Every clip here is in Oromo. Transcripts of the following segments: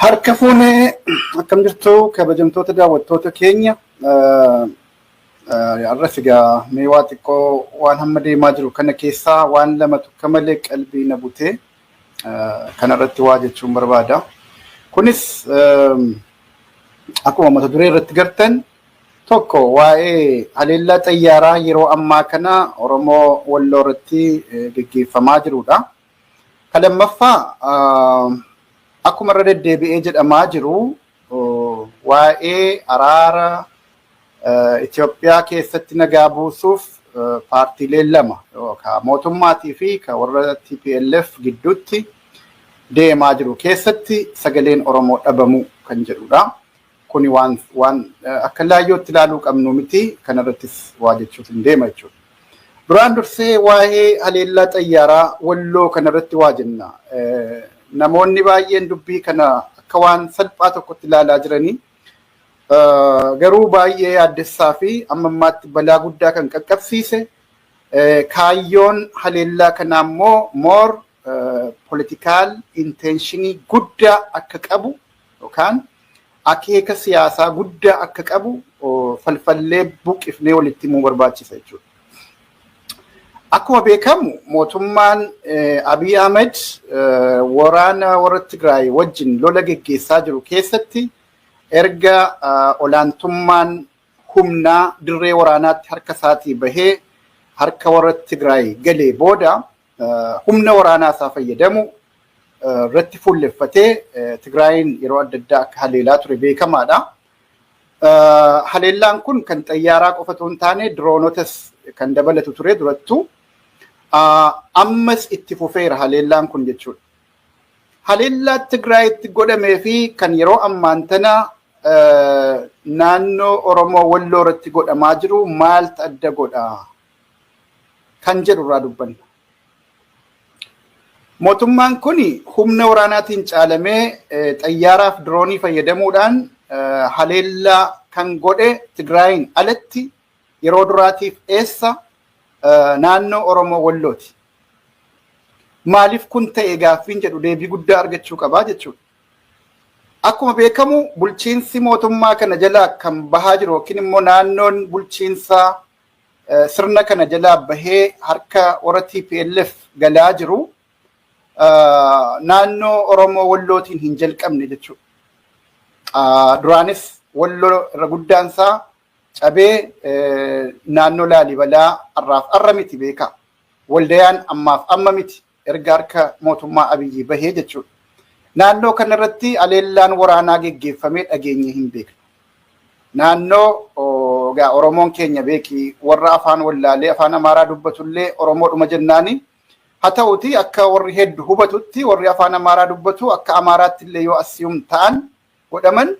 Harka fuunee, akkam jirtu kabajamtoota daawwattoota keenya? Har'as egaa mee waa xiqqoo waan hamma deemaa jiru kana keessaa waan lamatu akka malee qalbii na butee kanarratti waa jechuun barbaada. Kunis akkuma mata duree irratti gartan, tokko waa'ee haleellaa xayyaaraa yeroo ammaa kana Oromoo Walloo irratti geggeeffamaa jirudha. Kan lammaffaa, akkuma irra deddeebi'ee jedhamaa jiru, waa'ee araara Itoophiyaa keessatti nagaa buusuuf paartiileen lama yookaan mootummaatii fi kan warra TPLF gidduutti deemaa jiru keessatti sagaleen Oromoo dhabamuu kan jedhudha. Kuni waan akka laayyootti ilaaluu qabnu miti, kanarrattis waa jechuuf hin deema jechuudha. Duraan dursee waa'ee haleellaa xayyaaraa Walloo kanarratti waa jenna. Namoonni baay'een dubbii kana akka waan salphaa tokkotti ilaalaa jiranii, garuu baay'ee yaaddessaa fi amma ammaatti balaa guddaa kan qaqqabsiise, kaayyoon haleellaa kanaa immoo more political intention guddaa akka qabu yookaan akeeka siyaasaa guddaa akka qabu falfallee buqqifnee walitti himuu barbaachisa jechuudha. Akkuma beekamu, mootummaan Abiy Ahmed waraana warra Tigraay wajjin lola geggeessaa jiru keessatti erga olaantummaan humnaa dirree waraanaatti harka isaatii bahee harka warra Tigraay galee booda, humna waraanaa isaa fayyadamu irratti fuulleffatee Tigraayin yeroo adda addaa akka haleelaa ture beekamaadha. Haleellaan kun kan xayyaaraa qofa otoo hin taane diroonotas kan dabalatu ture durattuu. Ammas itti fufeera haleellaan kun jechuudha. Haleellaa Tigraayitti godhamee fi kan yeroo ammaan tana naannoo Oromoo Walloo irratti godhamaa jiru maaltu adda godha kan jedhu irraa dubbanna. Mootummaan kun humna waraanaatiin caalamee xayyaaraaf diroonii fayyadamuudhaan haleellaa kan godhe Tigraayin alatti yeroo duraatiif eessa? Naannoo Oromoo Wallooti. Maaliif kun ta'e gaaffiin jedhu deebii guddaa argachuu qabaa jechuudha. Akkuma beekamu, bulchiinsi mootummaa kana jalaa kan bahaa jiru yookiin immoo naannoon bulchiinsa sirna kana jalaa bahee harka warra TPLF galaa jiru naannoo Oromoo Wallootiin hin jalqabne jechuudha. Duraanis Walloo irra guddaan isaa cabee naannoo Laalibalaa har'aaf har'a miti, beekaa. Waldayaan ammaaf amma miti, erga harka mootummaa Abiyyi bahee jechuudha. Naannoo kanarratti haleellaan waraanaa geggeeffamee dhageenye hin beeknu. Naannoo Oromoon keenya beeki, warra afaan wallaalee afaan Amaaraa dubbatullee Oromoodhuma jennaani. Haa ta'uti, akka warri heddu hubatutti, warri afaan Amaaraa dubbatu akka Amaaraatti illee yoo assume ta'an godhaman,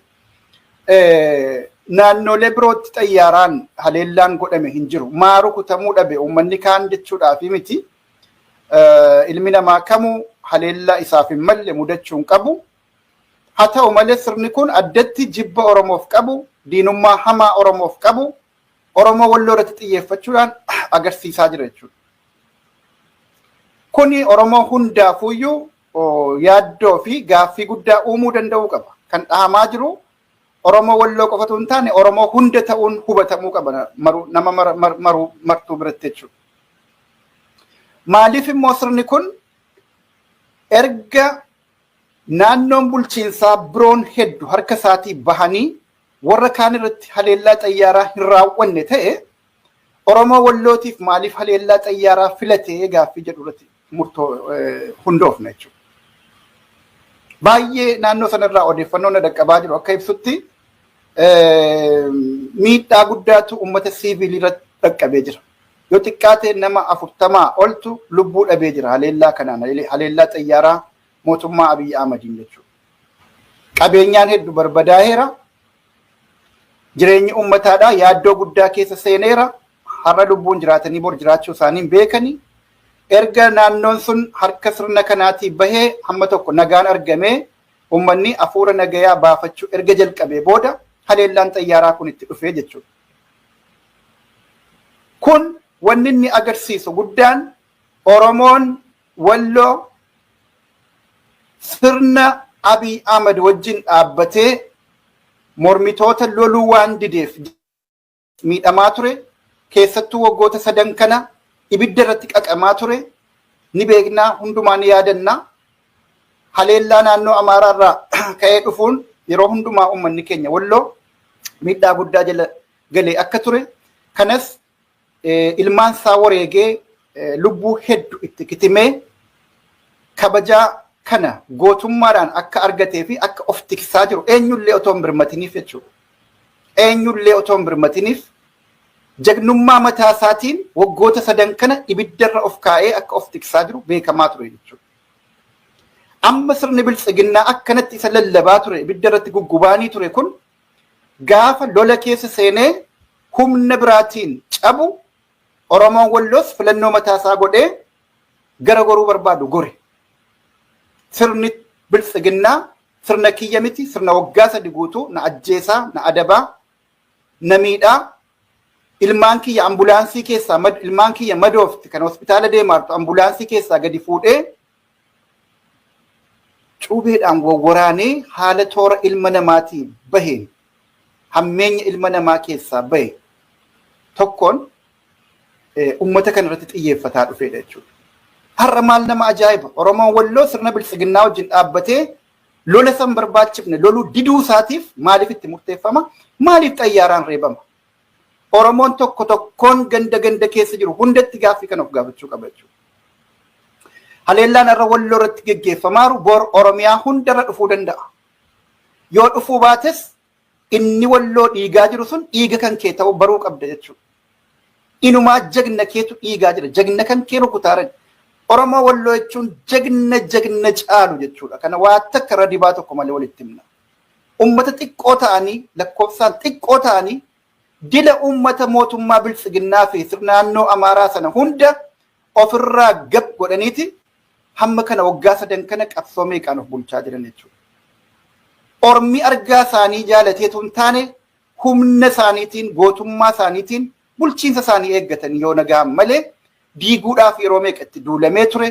naannolee birootti xayyaaraan haleellaan godhame hin jiru. Maa rukutamuu dhabe uummanni kaan jechuudhaafi miti. Ilmi namaa kamuu haleellaa isaaf hin malle mudachuu hin qabu. Haa ta'u malee, sirni kun addatti jibba Oromoof qabu, diinummaa hamaa Oromoof qabu, Oromoo Walloo irratti xiyyeeffachuudhaan agarsiisaa jira jechuudha. Kuni Oromoo hundaafuyyuu yaaddoo fi gaaffii guddaa uumuu danda'uu qaba. Kan dhahamaa jiru Oromoo Walloo qofatu hin taane, Oromoo hunda ta'uun hubatamuu qaba nama maruu martuu biratti jechuudha. Maaliif immoo sirni kun erga naannoon bulchiinsaa biroon heddu harka isaatii bahanii warra kaan irratti haleellaa xayyaaraa hin raawwanne ta'e, Oromoo Wallootiif maaliif haleellaa xayyaaraa filatee gaaffii jedhu irratti murtoo hundoofna jechuudha. Baay'ee naannoo sanarraa odeeffannoo na dhaqqabaa jiru akka ibsutti, miidhaa guddaatu uummata siivilii irratti dhaqqabee jira. Yoo xiqqaate nama 40 oltu lubbuu dhabee jira haleellaa kanaan, haleellaa xayyaaraa mootummaa Abiyyi Ahmadiin jechuudha. Qabeenyaan hedduu barbadaa'eera. Jireenyi uummataadhaa yaaddoo guddaa keessa seeneera. Har'a lubbuun jiraatanii bor jiraachuu isaanii hin beekani. Erga naannoon sun harka sirna kanaatii bahee hamma tokko nagaan argamee uummanni hafuura nagayaa baafachuu erga jalqabee booda haleellaan xayyaaraa kun itti dhufee jechuudha. Kun wanni inni agarsiisu guddaan, Oromoon Walloo sirna Abiy Ahmed wajjin dhaabbatee mormitoota loluu waan dideef miidhamaa ture, keessattuu waggoota sadan kana ibidda irratti qaqamaa ture ni beeknaa, hundumaa ni yaadannaa. Haleellaa naannoo Amaaraa irraa ka'ee dhufuun yeroo hundumaa uummanni keenya Walloo miidhaa guddaa jala galee akka ture. Kanas ilmaan isaa wareegee, lubbuu hedduu itti kitimee, kabajaa kana gootummaadhaan akka argatee fi akka of tiksaa jiru eenyullee otoo hin birmatiniif jechuudha. Eenyullee otoo hin birmatiniif jagnummaa mataa isaatiin waggoota sadan kana ibiddarra of kaa'ee akka of tiksaa jiru beekamaa ture jechuudha. Amma sirni biltsiginnaa akkanatti isa lallabaa ture, ibidda irratti guggubaanii ture kun, gaafa lola keessa seenee humna biraatiin cabu, Oromoon Walloos filannoo mataa isaa godhee gara goruu barbaadu gore. Sirni biltsiginnaa sirna kiyya miti, sirna waggaa 3 guutuu na ajjeesaa, na adabaa, na miidhaa, ilmaan kiyya ambulaansii keessaa, ilmaan kiyya madoofti kan hospitaala deemaartu ambulaansii keessaa gadi fuudhee cuubeedhaan wawwaraanee, haala toora ilma namaatii baheen, hammeenya ilma namaa keessaa bahe tokkoon ummata kana irratti xiyyeeffataa dhufeedha jechuudha. Har'a maal nama ajaa'iba! Oromoon Walloo sirna biltsiginnaa wajjin dhaabbatee lola san barbaachifne loluu diduu isaatiif maaliif itti murteeffama? Maaliif xayyaaraan reebama? Oromoon tokko tokkoon ganda ganda keessa jiru hundatti gaaffii kana of gaafachuu qaba jechuudha. Haleellaan har'a Walloo irratti geggeeffamaaru bor Oromiyaa hundarra dhufuu danda'a. Yoo dhufuu baates inni Walloo dhiigaa jiru sun dhiiga kan kee ta'uu baruu qabda jechuudha. Inumaa jagna keetu dhiigaa jira. Jagna kan kee rukutaaran. Oromoo Walloo jechuun jagna jagna caalu jechuudha. Kana waa takka irra dibaa tokko malee walitti himna. Ummata xiqqoo ta'anii, lakkoofsaan xiqqoo ta'anii, dila ummata mootummaa biltsiginnaa fi sirna naannoo Amaaraa sana hunda ofirraa gab godhaniiti hamma kana waggaa sadan kana qabsoo meeqaan of bulchaa jiran jechuudha. Ormi argaa isaanii jaalateetu hin taane, humna isaaniitiin, gootummaa isaaniitiin bulchiinsa isaanii eeggatanii yoo nagaan malee diiguudhaaf yeroo meeqa itti duulamee ture.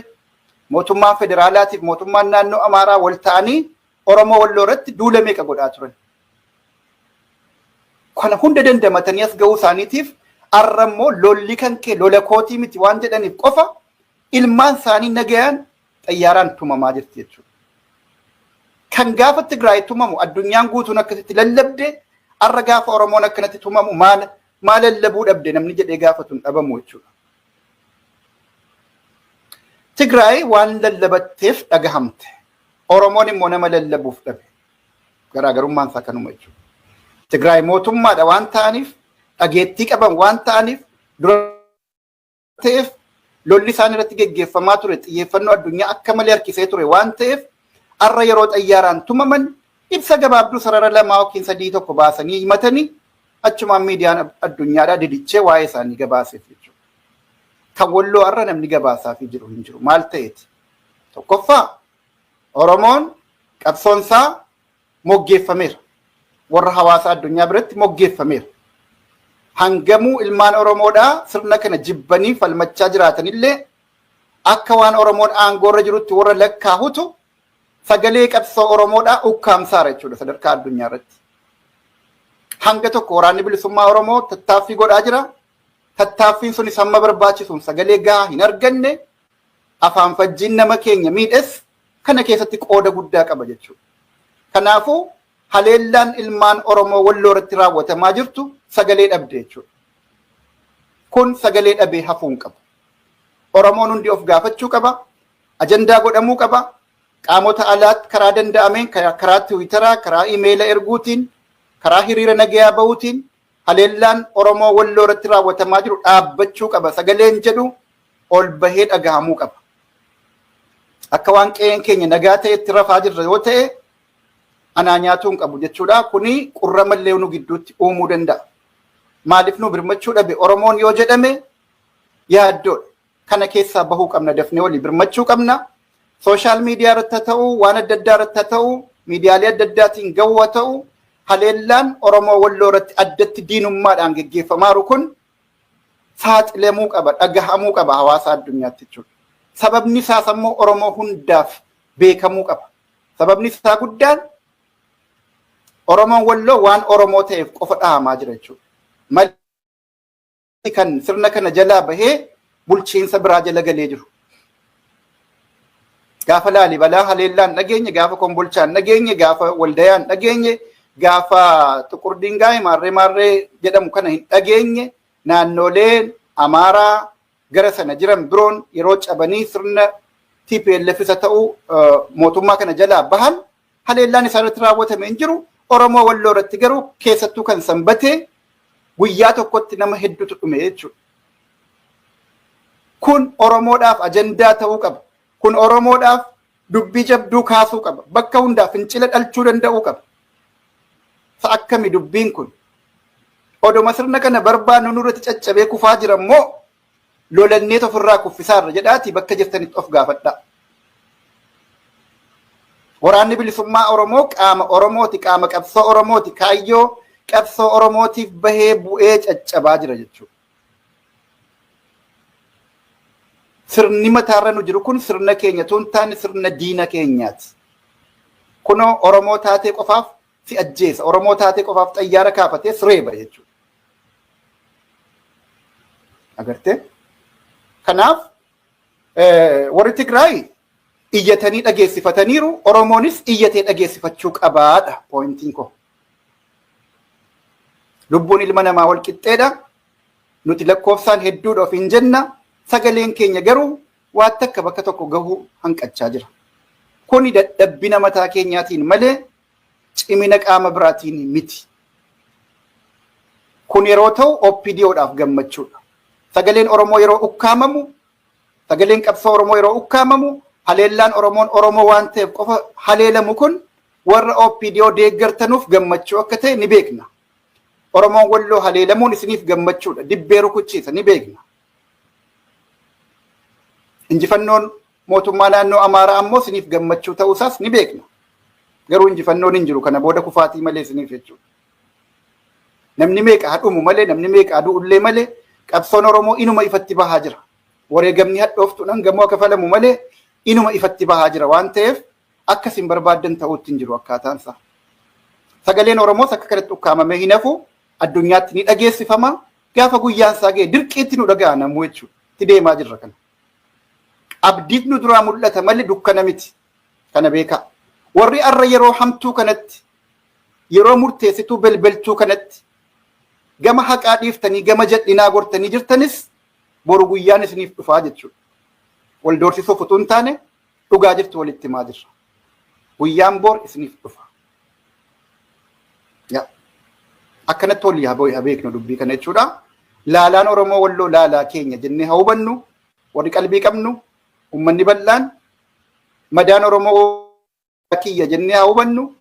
Mootummaan federaalaatiif mootummaan naannoo Amaaraa wal ta'anii Oromoo Walloo irratti duula meeqa godhaa turan. Kana hunda dandamatanii as ga'uu isaaniitiif har'a immoo lolli kan kee lola kootii miti waan jedhaniif qofa ilmaan isaanii nagayaan xayyaaraan tumamaa jirti jechuudha. Kan gaafa Tigraay tumamu addunyaan guutuun akkasitti lallabde, har'a gaafa Oromoon akkanatti tumamu maal maa lallabuu dhabde namni jedhee gaafatu hin dhabamu jechuudha. Tigraay waan lallabatteef dhagahamte. Oromoon immoo nama lallabuuf dhabe. Garaagarummaan isaa kanuma jechuudha. Tigraay mootummaadha waan ta'aniif, dhageettii qaban waan ta'aniif, dura ta'eef lolli isaan irratti geggeeffamaa ture xiyyeeffannoo addunyaa akka malee harkisee ture waan ta'eef, har'a yeroo xayyaaraan tumaman ibsa gabaabduu sarara lamaa yookiin sadii tokko baasanii himatanii achumaan miidiyaan addunyaadhaa didichee waa'ee isaanii gabaaseef jechuudha. Kan Walloo har'a namni gabaasaafii jiru hin jiru. Maal ta'eeti? Tokkoffaa, Oromoon qabsoonsaa moggeeffameera. Warra hawaasa addunyaa biratti moggeeffameera. Hangamuu ilmaan Oromoodhaa sirna kana jibbanii falmachaa jiraatanillee, akka waan Oromoon aangoorra jirutti warra lakkaahutu sagalee qabsoo Oromoodhaa ukkaamsaara jechuudha sadarkaa addunyaa irratti. Hanga tokko waraanni bilisummaa Oromoo tattaaffii godhaa jira. Tattaaffiin sunis hamma barbaachisuun sagalee gahaa hin arganne. Afaan fajjiin nama keenya miidhes kana keessatti qooda guddaa qaba jechuudha. Kanaafuu haleellaan ilmaan Oromoo Walloo irratti raawwatamaa jirtu sagalee dhabde jechuudha. Kun sagalee dhabee hafuu hin qabu. Oromoon hundi of gaafachuu qaba. Ajandaa godhamuu qaba. Qaamota alaatti karaa danda'ameen, karaa Tiwiitaraa, karaa imeela erguutiin, karaa hiriira nagayaa bahuutiin haleellaan Oromoo Walloo irratti raawwatamaa jiru dhaabbachuu qaba. Sagaleen jedhu ol bahee dhagahamuu qaba. Akka waan qe'een keenya nagaa ta'etti rafaa jirra yoo ta'e anaa nyaatuu hin qabu jechuudha. Kuni qurra mallee nu gidduutti uumuu danda'a. Maaliif nu birmachuu dhabe Oromoon yoo jedhame yaaddoodha. Kana keessaa bahuu qabna, dafnee walii birmachuu qabna. Social media irratti haa ta'u, waan adda addaa irratti haa ta'u, miidiyaalee adda addaatiin gahuu haa ta'u, haleellaan Oromoo Walloo irratti addatti diinummaadhaan geggeeffamaaru kun saaxilamuu qaba, dhagahamuu qaba hawaasa addunyaatti jechuudha. Sababni isaas ammoo Oromoo hundaaf beekamuu qaba. Sababni isaa guddaan Oromoon Walloo waan Oromoo ta'eef qofa dhahamaa jira jechuudha. Malee kan sirna kana jalaa bahee bulchiinsa biraa jala galee jiru. Gaafa Laalibalaa haleellaan dhageenye, gaafa Kombolchaan dhageenye, gaafa Waldayaan dhageenye, gaafa Xuqur Dingaay maarree maarree jedhamu kana hin dhageenye. Naannoleen Amaaraa gara sana jiran biroon yeroo cabanii sirna TPLF isa ta'u mootummaa kana jalaa bahan haleellaan isaan irratti raawwatame hin jiru. Oromoo Walloo irratti garuu, keessattuu kan Sanbatee, guyyaa tokkotti nama hedduutu dhume jechuudha. Kun Oromoodhaaf ajandaa ta'uu qaba. Kun Oromoodhaaf dubbii jabduu kaasuu qaba. Bakka hundaa fincila dhalchuu danda'uu qaba. Sa'a akkami dubbiin kun? Odoma sirna kana barbaannu nurratti caccabee kufaa jira immoo lolanneet ofirraa kuffisaarra jedhaati bakka jirtanitti of gaafadhaa. Waraanni Bilisummaa Oromoo qaama Oromooti, qaama qabsoo Oromooti, kaayyoo qabsoo Oromootiif bahee bu'ee caccabaa jira jechuudha. Sirni mataarra nu jiru kun sirna keenya tun taane, sirna diina keenyaati. Kunoo Oromoo taatee qofaaf si ajjeesa. Oromoo taatee qofaaf xayyaara kaafatee sireeba jechuudha. Agartee? Kanaaf warri Tigraay iyyatanii dhageessifataniiru. Oromoonis iyyatee dhageessifachuu qabaadha pointiin koo. Lubbuun ilma namaa wal qixxeedha. Nuti lakkoofsaan hedduudha of hin jenna. Sagaleen keenya garuu waan takka bakka tokko gahuu hanqachaa jira. Kuni dadhabbina mataa keenyaatiin malee cimina qaama biraatiin miti. Kun yeroo ta'u OPDOdhaaf gammachuudha. Sagaleen Oromoo yeroo ukkaamamu, sagaleen qabsoo Oromoo yeroo ukkaamamu, haleellaan Oromoon Oromoo waan ta'eef qofa haleelamu kun warra OPDO deeggartanuuf gammachuu akka ta'e ni beekna. Oromoon Walloo haleelamuun isiniif gammachuudha. Dibbee rukuchiisa, ni beekna. Injifannoon mootummaa naannoo Amaaraa ammoo isiniif gammachuu ta'uusaas ni beekna. Garuu injifannoon hin jiru, kana booda kufaatii malee isiniif jechuudha. Namni meeqa hadhumu malee, namni meeqa adu'ullee malee, qabsoon Oromoo inuma ifatti bahaa jira. Wareegamni hadhooftuun hangamoo kafalamu malee inuma ifatti bahaa jira waan ta'eef akka isin barbaaddan ta'uutti hin jiru akkaataan isaa. Sagaleen Oromoos akka kanatti ukkaamamee hin hafu, addunyaatti ni dhageessifama. Gaafa guyyaan isaa ga'e dirqiitti nu dhaga'a namuu jechuudha. Itti deemaa jirra kana. Abdiit nu duraa mul'ata malee dukkana miti. Kana beekaa. Warri arra yeroo hamtuu kanatti, yeroo murteessituu belbeltuu kanatti gama haqaa dhiiftanii gama jal'inaa gortanii jirtanis boru guyyaan isiniif dhufaa jechuudha. Wal doorsisuuf utuu hin taane dhugaa jirtu walitti himaa jirra. Guyyaan bor isiniif dhufa. Akkanatti walii haa beeknu dubbii kana jechuudha. Laalaan Oromoo Walloo laalaa keenya jennee haa hubannu. Warri qalbii qabnu, uummanni bal'aan, madaan Oromoo kiyya jennee haa hubannu.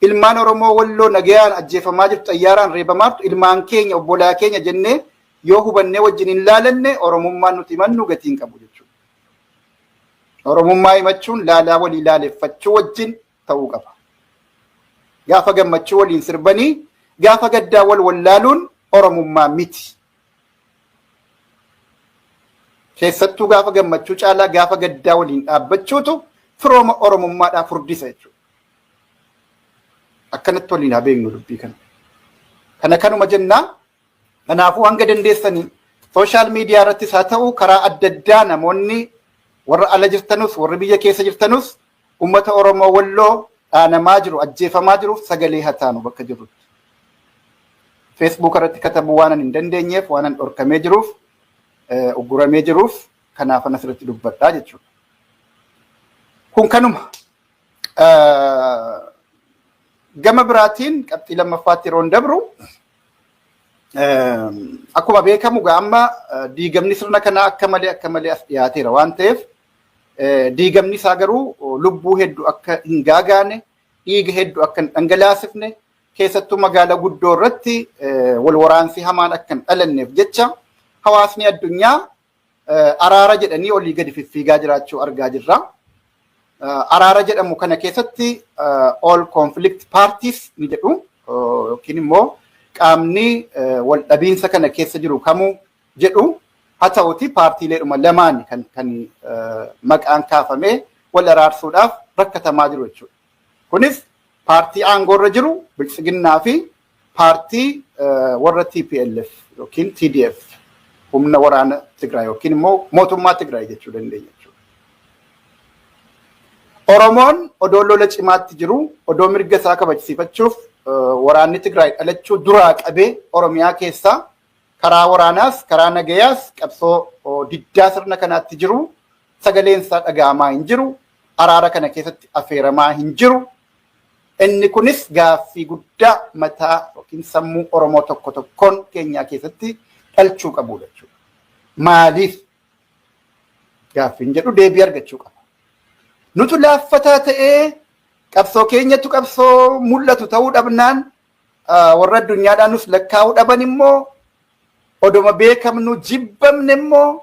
Ilmaan Oromoo Walloo nagayaan ajjeefamaa jirtu, xayyaaraan reebamaa jirtu, ilmaan keenya, obbolaa keenya jennee yoo hubannee wajjin hin laalanne Oromummaan nuti himannu gatii hin qabu jechuudha. Oromummaa himachuun laalaa walii laaleffachuu wajjin ta'uu qaba. Gaafa gammachuu waliin sirbanii gaafa gaddaa wal wallaaluun Oromummaa miti. Keessattuu gaafa gammachuu caalaa gaafa gaddaa waliin dhaabbachuutu firooma Oromummaadhaa furdisa jechuudha. Akkanatti waliin haa beeknu dubbii kana. Kana kanuma jennaa. Kanaafuu hanga dandeessanii social media irrattis haa ta'u karaa adda addaa namoonni warra ala jirtanus warri biyya keessa jirtanus uummata Oromoo Walloo dhaanamaa jiru, ajjeefamaa jiruuf sagalee haa taanu bakka jirrutti. Facebook irratti katabuu waan hin dandeenyeef, waan an dhorkamee jiruuf, ugguramee jiruuf, kanaaf an asirratti dubbadhaa jechuudha. Kun kanuma. Gama biraatiin qabxii lammaffaatti yeroo dabru, akkuma beekamu amma diigamni sirna kanaa akka malee as dhiyaateera waan ta'eef, diigamni isaa garuu lubbuu hedduu akka hin gaagaane, dhiiga hedduu akka hin dhangalaasifne, keessattuu magaalaa guddoo irratti wal waraansi hamaan akka hin dhalanneef jecha hawaasni addunyaa araara jedhanii olii gadi fiffiigaa jiraachuu argaa jirra. Araara jedhamu kana keessatti all conflict parties ni jedhu, yookiin immoo qaamni wal dhabiinsa kana keessa jiru kamuu jedhu. Haa ta'uti paartiileedhuma lamaan kan maqaan kaafamee wal araarsuudhaaf rakkatamaa jiru jechuudha. Kunis paartii aangoorra jiru Biltsiginnaa fi paartii warra TPLF yookiin TDF, humna waraana Tigraay yookiin immoo mootummaa Tigraay jechuu dandeenya jechuudha. Oromoon odoo lola cimaatti jiru, odoo mirga isaa kabajsiifachuuf waraanni Tigraay dhalachuu duraa qabee Oromiyaa keessaa karaa waraanaas karaa nagayaas qabsoo diddaa sirna kanaatti jiru, sagaleen isaa dhaga'amaa hin jiru, araara kana keessatti affeeramaa hin jiru. Inni kunis gaaffii guddaa mataa yookiin sammuu Oromoo tokko tokkoon keenyaa keessatti dhalchuu qabudha jechuudha. Maaliif gaaffiin jedhu deebii argachuu qaba. Nutu laaffataa ta'ee, qabsoo keenyatu qabsoo mul'atu ta'uu dhabnaan warra addunyaadhaan nus lakkaa'uu dhaban immoo, odoma beekamnu jibbamne immoo,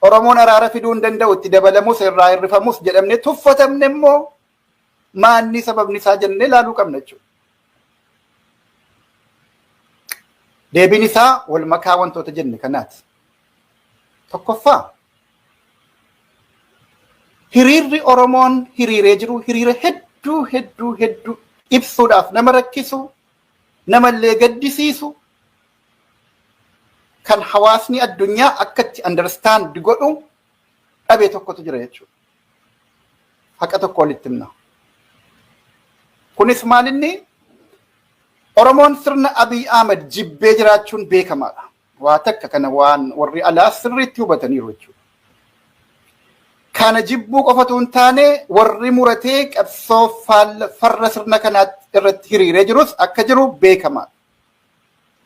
Oromoon araara fiduu hin danda'u, itti dabalamus irraa hir'ifamus jedhamne tuffatamne immoo, maanni sababni isaa jennee ilaaluu qabna jechuudha. Deebiin isaa wal makaa wantoota jenne kanaati. Tokkoffaa, hiriirri Oromoon hiriiree jiru hiriira hedduu hedduu hedduu ibsuudhaaf nama rakkisu, namallee gaddisiisu, kan hawaasni addunyaa akkatti understand godhu dhabe tokkotu jira jechuudha. Haqa tokko walitti himna. Kunis maalinni, Oromoon sirna Abiy Ahmed jibbee jiraachuun beekamaadha. Waa takka kana waan warri alaa sirriitti hubataniiru jechuudha. Kana jibbuu qofatu hin taane, warri muratee qabsoo farra sirna kanaatti irratti hiriiree jirus akka jiru beekamaadha.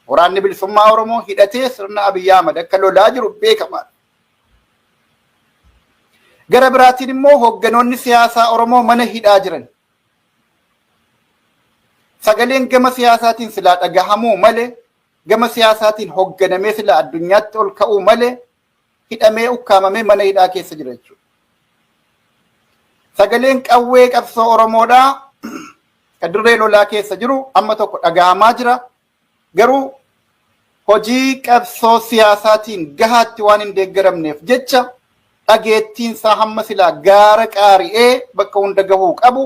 Waraanni bilisummaa Oromoo hidhatee sirna Abiy Ahmed akka lolaa jiru beekamaadha. Gara biraatiin immoo hoogganoonni siyaasaa Oromoo mana hidhaa jiran. Sagaleen gama siyaasaatiin silaa dhagahamuu malee, gama siyaasaatiin hoogganamee silaa addunyaatti ol ka'uu malee, hidhamee ukkaamamee mana hidhaa keessa jira jechuudha. Sagaleen qawwee qabsoo Oromoodhaa kan dirree lolaa keessa jiru amma tokko dhagahamaa jira. Garuu hojii qabsoo siyaasaatiin gahaatti waan hin deeggaramneef jecha dhageettiin isaa hamma silaa gaara qaari'ee bakka hunda gahuu qabu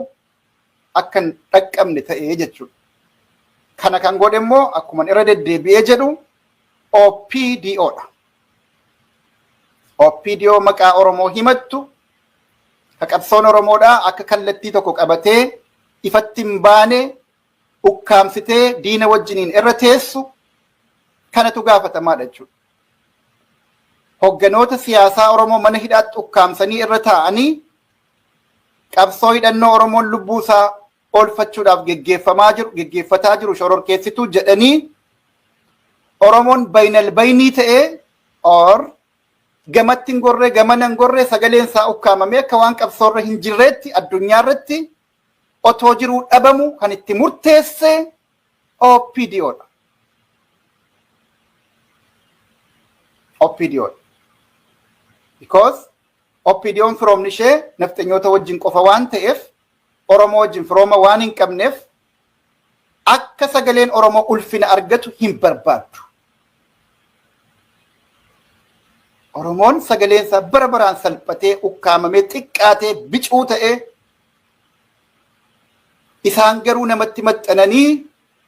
akka hin dhaqqabne ta'ee jechuudha. Kana kan godhe immoo akkuma irra deddeebi'ee jedhu OPDO dha. OPDO maqaa Oromoo himattu, ka qabsoon Oromoodhaa akka kallattii tokko qabatee ifatti hin baane ukkaamsitee diina wajjiniin irra teessu kanatu gaafatamaadha jechuudha. Hogganoota siyaasaa Oromoo mana hidhaatti ukkaamsanii irra taa'anii qabsoo hidhannoo Oromoon lubbuu isaa oolfachuudhaaf geggeeffamaa jiru, geggeeffataa jiru shororkeessituu jedhanii, Oromoon baynal baynii ta'ee or gamatti hin gorree gamana hin gorree sagaleen isaa ukkaamamee akka waan qabsoorra hin jirreetti addunyaa irratti otoo jiruu dhabamu kan itti murteesse OPDO dha. OPDO dha. Because OPDO'n firoomni ishee nafxanyoota wajjin qofa waan ta'eef, Oromoo wajjin firooma waan hin qabneef, akka sagaleen Oromoo ulfina argatu hin barbaaddu. Oromoon sagaleen isaa bara baraan salphatee, ukkaamamee, xiqqaatee, bicuu ta'ee, isaan garuu namatti maxxananii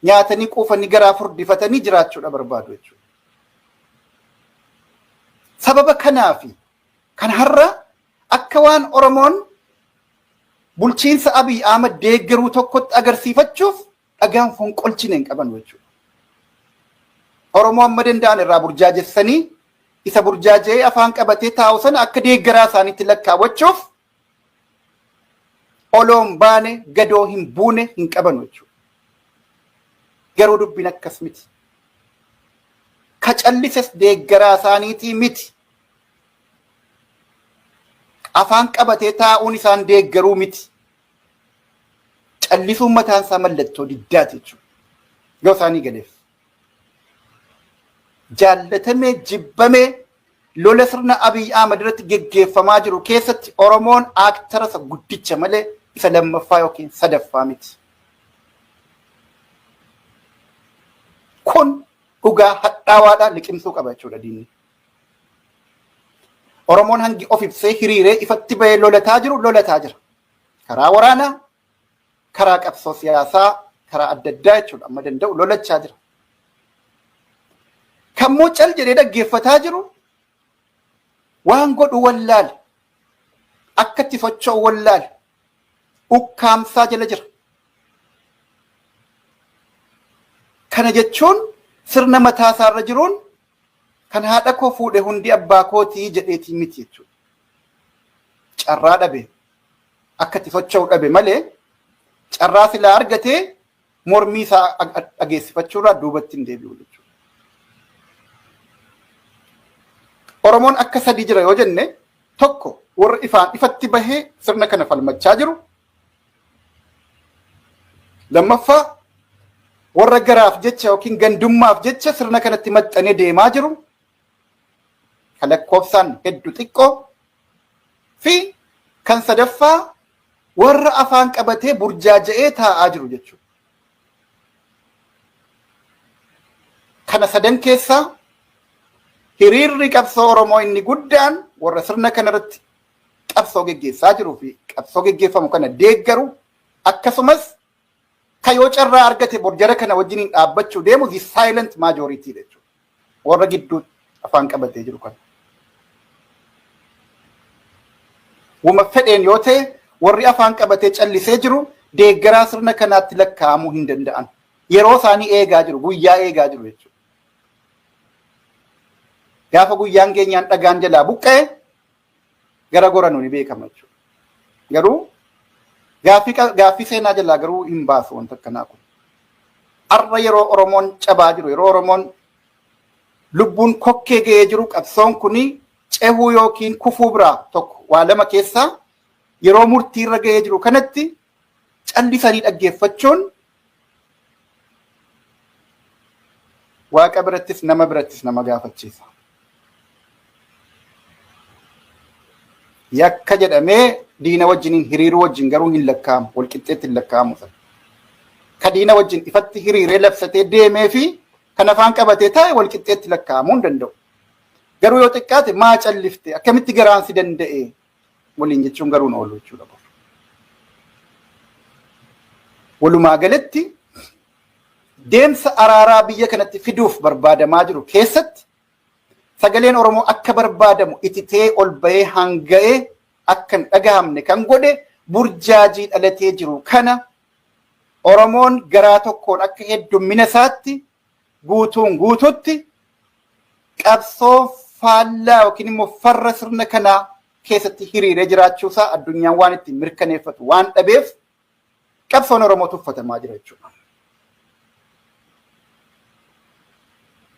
nyaatanii quufanii garaa furdifatanii jiraachuudha barbaadu jechuudha. Sababa kanaafi kan har'a akka waan Oromoon bulchiinsa Abiy Ahmad deeggaruu tokkotti agarsiifachuuf dhagaan fonqolchine hin qaban jechuudha. Oromoo amma danda'an irraa burjaajessanii isa burjaaja'ee afaan qabatee taa'u sana akka deeggaraa isaaniitti lakkaawwachuuf oloon baane gadoo hin buune hin qabanu jechuudha. Garuu dubbiin akkas miti. Ka callises deeggaraa isaaniitii miti. Afaan qabatee taa'uun isaan deeggaruu miti. Callisuun mataan isaa mallattoo diddaati jechuudha. Yoo isaanii galeef. Jaallatamee jibbamee lola sirna Abiy Ahmad irratti geggeeffamaa jiru keessatti Oromoon actor isa guddicha malee isa lammaffaa yookiin sadaffaa miti. Kun dhugaa hadhaawaadhaan liqimsuu qaba jechuudha diinni. Oromoon hangi of ibsee hiriiree ifatti bahee lolataa jiru lolataa jira. Karaa waraanaa, karaa qabsoo siyaasaa, karaa adda addaa jechuudha, amma danda'u lolachaa jira. Kammoo cal jedhee dhaggeeffataa jiru, waan godhu wallaale, akka itti socho'u wallaale, ukkaamsaa jala jira. Kana jechuun sirna mataa isaarra jiruun kan haadha koo fuudhe hundi abbaa kootii jedheetii miti jechuudha. Carraa dhabe, akka itti socho'u dhabe malee, carraa silaa argatee mormii isaa dhageessifachuurraa duubatti hin deebi'u jechuudha. Oromoon akka sadii jira yoo jenne, tokko warra ifaan ifatti bahee sirna kana falmachaa jiru. Lammaffaa, warra garaaf jecha yookiin gandummaaf jecha sirna kanatti maxxanee deemaa jiru, kan lakkoofsaan hedduu xiqqoo, fi kan sadaffaa warra afaan qabatee burjaaja'ee taa'aa jiru jechuudha. Kana sadan keessaa hiriirri qabsoo Oromoo inni guddaan warra sirna kanarratti qabsoo geggeessaa jiruu fi qabsoo geggeeffamu kana deeggaru, akkasumas ka yoo carraa argate borjara kana wajjiniin dhaabbachuu deemu, the silent majority jechuudha. Warra gidduu afaan qabatee jiru kana. Wuma fedheen yoo ta'e, warri afaan qabatee callisee jiru deeggaraa sirna kanaatti lakkaa'amuu hin danda'an. Yeroo isaanii eegaa jiru, guyyaa eegaa jiru jechuudha. Gaafa guyyaan geenyaan dhagaan jalaa buqqa'e gara goranu ni beekama jechuudha. Garuu gaaffii seenaa jalaa garuu hin baasu wanta akkanaa kun. Har'a yeroo Oromoon cabaa jiru, yeroo Oromoon lubbuun kokkee ga'ee jiru, qabsoon kuni cehuu yookiin kufuu biraa tokko waa lama keessaa yeroo murtiirra ga'ee jiru kanatti callisanii dhaggeeffachuun Waaqa birattis nama birattis nama gaafachiisa. Yakka jedhamee diina wajjiniin hiriiruu wajjin garuu hin lakkaa'amu, walqixxeetti hin lakkaa'amu sana. Ka diina wajjin ifatti hiriiree labsatee deemee fi kan afaan qabatee taa'e walqixxeetti lakkaa'amuu hin danda'u. Garuu yoo xiqqaate maa callifte, akkamitti garaan si danda'e waliin jechuun garuu hin oolu jechuudha. Walumaa galatti deemsa araaraa biyya kanatti fiduuf barbaadamaa jiru keessatti sagaleen Oromoo akka barbaadamu ititee ol bahee hanga'ee akka hin dhagahamne kan godhe burjaajii dhalatee jiru kana. Oromoon garaa tokkoon akka heddummina isaatti guutuun guututti qabsoo faallaa yookiin immoo farra sirna kanaa keessatti hiriiree jiraachuusaa addunyaan waan ittiin mirkaneeffatu waan dhabeef qabsoon Oromoo tuffatamaa jira jechuudha.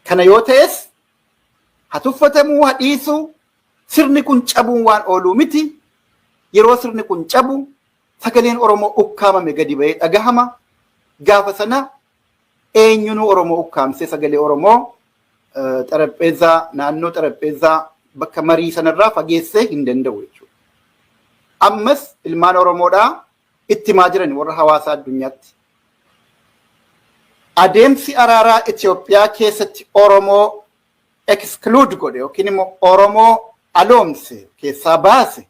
Kana yoo ta'es, haa tuffatamuu haa dhiisuu, sirni kun cabuun waan ooluu miti. Yeroo sirni kun cabu sagaleen Oromoo ukkaamame gadi bahee dhagahama. Gaafa sana eenyunuu Oromoo ukkaamsee sagalee Oromoo xarapheezaa, naannoo xarapheezaa bakka marii sanarraa fageessee hin danda'u jechuudha. Ammas ilmaan Oromoodhaa itti himaa jiran warra hawaasa addunyaatti. Adeemsi araaraa Itoophiyaa keessatti Oromoo exclude godhe yookiin immoo Oromoo aloomse, keessaa baase,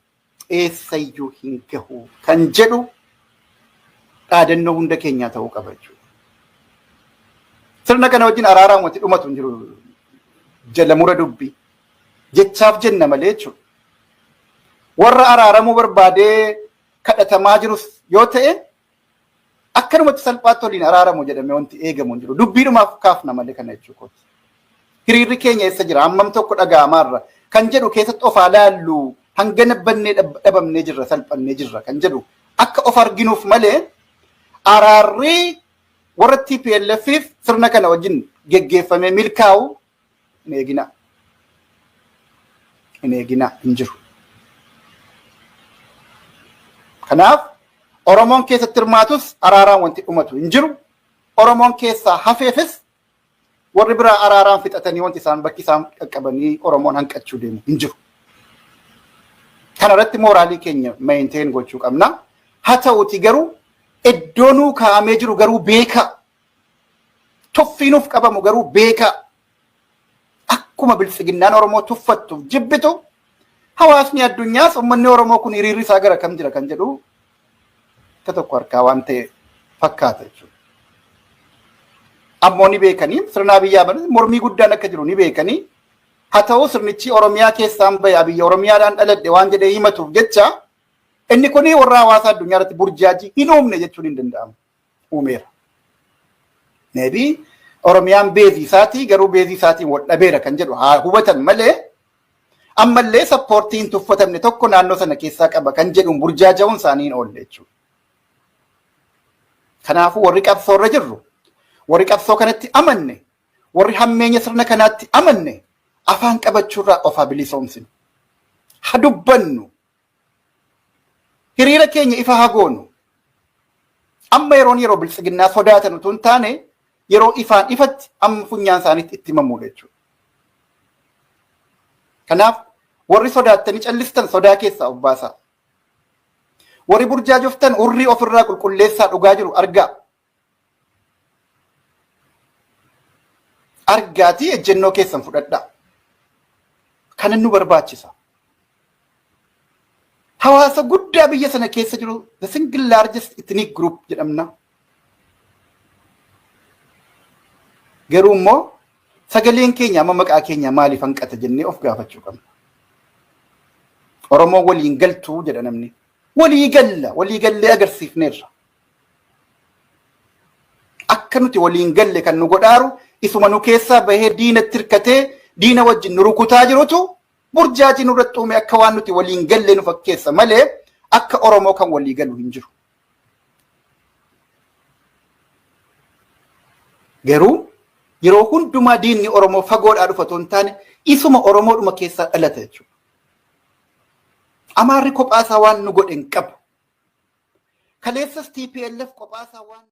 eessayyuu hin gahu kan jedhu dhaadannoo hunda keenyaa ta'uu qaba jechuudha. Sirna kana wajjin araaraan wanti dhumatu hin jiru, jala mura dubbii. Jechaaf jenna malee jechuudha. Warra araaramuu barbaadee kadhatamaa jirus yoo ta'e, akkanumatti salphaatti waliin araaramu jedhamee wanti eegamu hin jiru. Dubbiidhumaaf kaafna malee kana jechuudha. Hiriirri keenya eessa jira? Hammam tokko dhaga'amaarra? Kan jedhu keessatti ofaa laallu, hangana bannee dhabamnee jirra, salphannee jirra kan jedhu akka of arginuuf malee, araarri warra TPLFif sirna kana wajjin geggeeffamee milkaa'u hin eeginaa. Hin eeginaa, hin jiru. Kanaaf Oromoon keessatti hirmaatus araaraan wanti dhumatu hin jiru. Oromoon keessaa hafeefis warri biraa araaraan fixatanii wanti isaan bakki isaan qaqqabanii Oromoon hanqachuu deemu hin jiru. Kana irratti mooraalii keenya maintain gochuu qabna. Haa ta'uti garuu iddoo nuu kaa'amee jiru garuu beekaa. Tuffii nuuf qabamu garuu beekaa. Akkuma Biltsiginnaan Oromoo tuffattuuf jibbitu, Hawaasni addunyaas uummanni Oromoo kun hiriirri isaa gara kam jira kan jedhu akka tokko harkaa waan ta'e fakkaata jechuudha. Ammoo ni beekanii, sirna Abiyyi Ahmad mormii guddaan akka jiru ni beekanii. Haa ta'u, sirnichi Oromiyaa keessaan bahe, Abiyyi Oromiyaadhaan dhaladhe waan jedhee himatuuf jecha, inni kun warra hawaasa addunyaa irratti burjaajii hin uumne jechuun hin danda'amu. Uumeera. Maybe Oromiyaan base isaatii, garuu base isaatiin wal dhabeera kan jedhu haa hubatan malee, ammallee support hin tuffatamne tokko naannoo sana keessaa qaba kan jedhuun burjaaja'uun isaanii hin oolle jechuudha. Kanaafuu warri qabsoo irra jirru, warri qabsoo kanatti amanne, warri hammeenya sirna kanaatti amanne, afaan qabachuurraa of haa bilisoomsinu. Haa dubbannu. Hiriira keenya ifa haa goonu. Amma yeroon yeroo biltsiginnaa sodaatan utuu hin taane, yeroo ifaan ifatti amma funyaan isaaniitti itti himamuudha jechuudha. Kanaaf warri sodaattanii callistan sodaa keessaa of baasaa. Warri burjaajoftan hurrii ofirraa qulqulleessaa, dhugaa jiru argaa. Argaatii ejjennoo keessan fudhadhaa. Kana nu barbaachisa. Hawaasa guddaa biyya sana keessa jiru, the single largest ethnic group jedhamna. Garuu immoo sagaleen keenya amma maqaa keenya maaliif hanqata jennee of gaafachuu qabna. Oromoo waliin galtuu jedha namni. Walii galla, walii gallee agarsiifneerra. Akka nuti waliin galle kan nu godhaaru isuma nu keessaa bahee diinatti hirkatee diina wajjin nu rukutaa jirutu burjaajii nurratti uume, akka waan nuti waliin galle nu fakkeessa malee akka Oromoo kan walii galu hin jiru. Garuu yeroo hundumaa diinni Oromoo fagoodhaa dhufa otoo hin taane, isuma Oromoodhuma keessaa dhalata jechuudha. Amaarri kophaasaa waan nu godhe hin qabu. Kaleessas TPLF kophaasaa waan